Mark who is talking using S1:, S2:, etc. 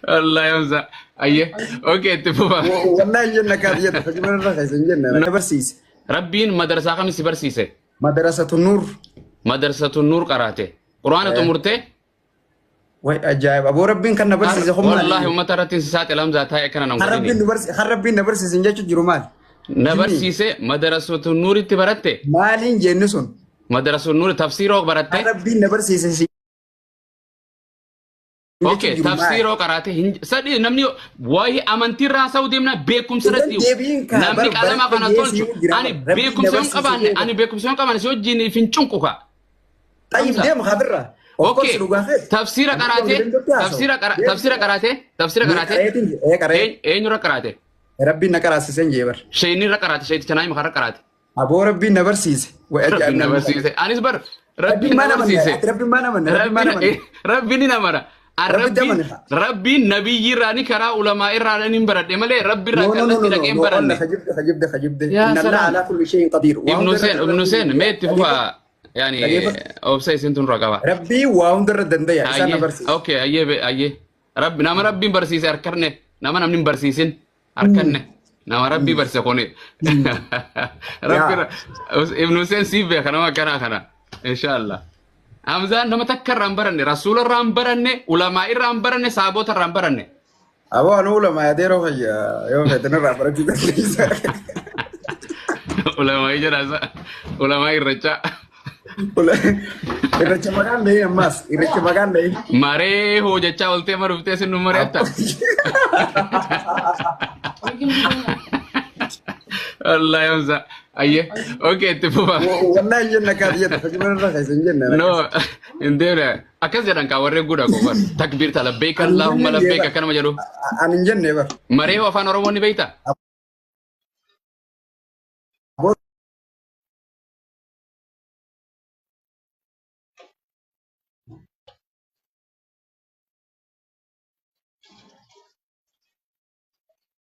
S1: Wallahi Hamza. Ayyee. Okay, itti fufa.
S2: Wallahi hin jenne akka ati jettu fakkii irra keessa hin jenne. Na barsiise.
S1: Rabbiin madarsaa kam si barsiise?
S2: Madarasatu Nuur.
S1: Madrasatu Nuur qaraate. Quraana xumurtee?
S2: Way ajaa'iba. Aboo Rabbiin kan na barsiise kun maali?
S1: Wallahi uummata irratti si saaxila Hamzaa taa'e akkana nan
S2: Kan Rabbiin
S1: godhini.
S2: nu barsiise kan Rabbiin na barsiise hin jechuun jiru maali?
S1: Na barsiise Madrasatu Nuuritti baratte?
S2: Maaliin jenni sun?
S1: Madrasatu Nuuri tafsiiroo baratte?
S2: Kan Rabbiin na barsiise si
S1: Okay, tafsiiroo qaraate hin sadii namni waa'ee amantii irraa haasa'uu deemna beekumsa
S2: Irran
S1: irratti
S2: deebiin kaa
S1: namni
S2: bar
S1: qalamaa
S2: baratti
S1: kana
S2: dhiyeessii
S1: tolchu
S2: jira
S1: ani
S2: bar. Rabbiin na
S1: beekumsa yoon
S2: barsiise
S1: qabaanne
S2: beeka.
S1: ani beekumsa yoon qabaanne si wajjin hin cunqu kaa.
S2: Xayyib
S1: Hamza.
S2: deema kabirra. Of
S1: Okay,
S2: course dhugaa keeti.
S1: tafsiira
S2: Namni
S1: qaraate
S2: danda'u haasa'u.
S1: tafsiira qara tafsiira qaraate tafsiira qaraate
S2: Qareetiin ee qaree.
S1: Eenyurra qaraate?
S2: Rabbiin na qaraasiseen jee bar.
S1: Sheeyinirra qaraate sheeyiticha naayima karra qaraate.
S2: Aboo Rabbiin na barsiise. Way ajaa'ib
S1: Rabbiin na
S2: namni.
S1: barsiise. Anis bar
S2: Rabbiin
S1: Rabbiin na
S2: maal amanne?
S1: barsiise.
S2: Ati Rabbiin maal amanne? Rabbiin maal amanne?
S1: Rabbiin ni amana. An
S2: Rabbitti
S1: Rabbiin
S2: amane.
S1: Rabbiin nabiyyi irraa ni karaa ulamaa irraa ni baradhe malee Rabbi irraa
S2: No, no, no,
S1: kallattii
S2: no, no,
S1: dhaqee hin
S2: no.
S1: baranne.
S2: Wallah khajibde, khajibde, khajibde.
S1: Yaa
S2: Inna Allah
S1: salaam.
S2: ala kulli shay'in qadir. Waa
S1: Ibnu
S2: hundarra
S1: Hussein Ibnu Hussein mee itti fufa yaani
S2: Dhageeffadhu.
S1: obsa isin tun qaba.
S2: Rabbii waa hundarra dandaya. Isaan na
S1: Ayyee
S2: barsiise.
S1: okay ayyee ayyee Rabbi nama Rabbiin barsiise harkanne nama namni hin barsiisin harkanne nama Rabbii barsiise kuni. Rabbi Ibnu Hussein siif beeka nama akkanaa kana inshallah. Hamzaan nama takka irraa hin baranne rasuula irraa hin baranne ulamaa irraa hin baranne saabota irraa hin baranne.
S2: Aboo anu ulamaa yaadee yeroo fayya yoo feetan irraa barachuu dandeessa.
S1: Ulamaa jedha ulamaa irrachaa.
S2: Irracha maqaan dhahin ammaas irracha maqaan dhahin.
S1: Maree hojjechaa oltee maruftee sin nu mari'atta. Wallahi Hamza. Ayyee. Okay, itti fufa.
S2: Wallahi hin jenne akka ati jettu fakkii irra keessa hin jenne.
S1: No, hin deemne. Akkas jedhan kaa warreen guddaa koo bar. Takbiirta labbeeka Allahumma labbeeka akkanuma jedhu.
S2: Ani hin jenne bar.
S1: Maree afaan Oromoo ni beektaa?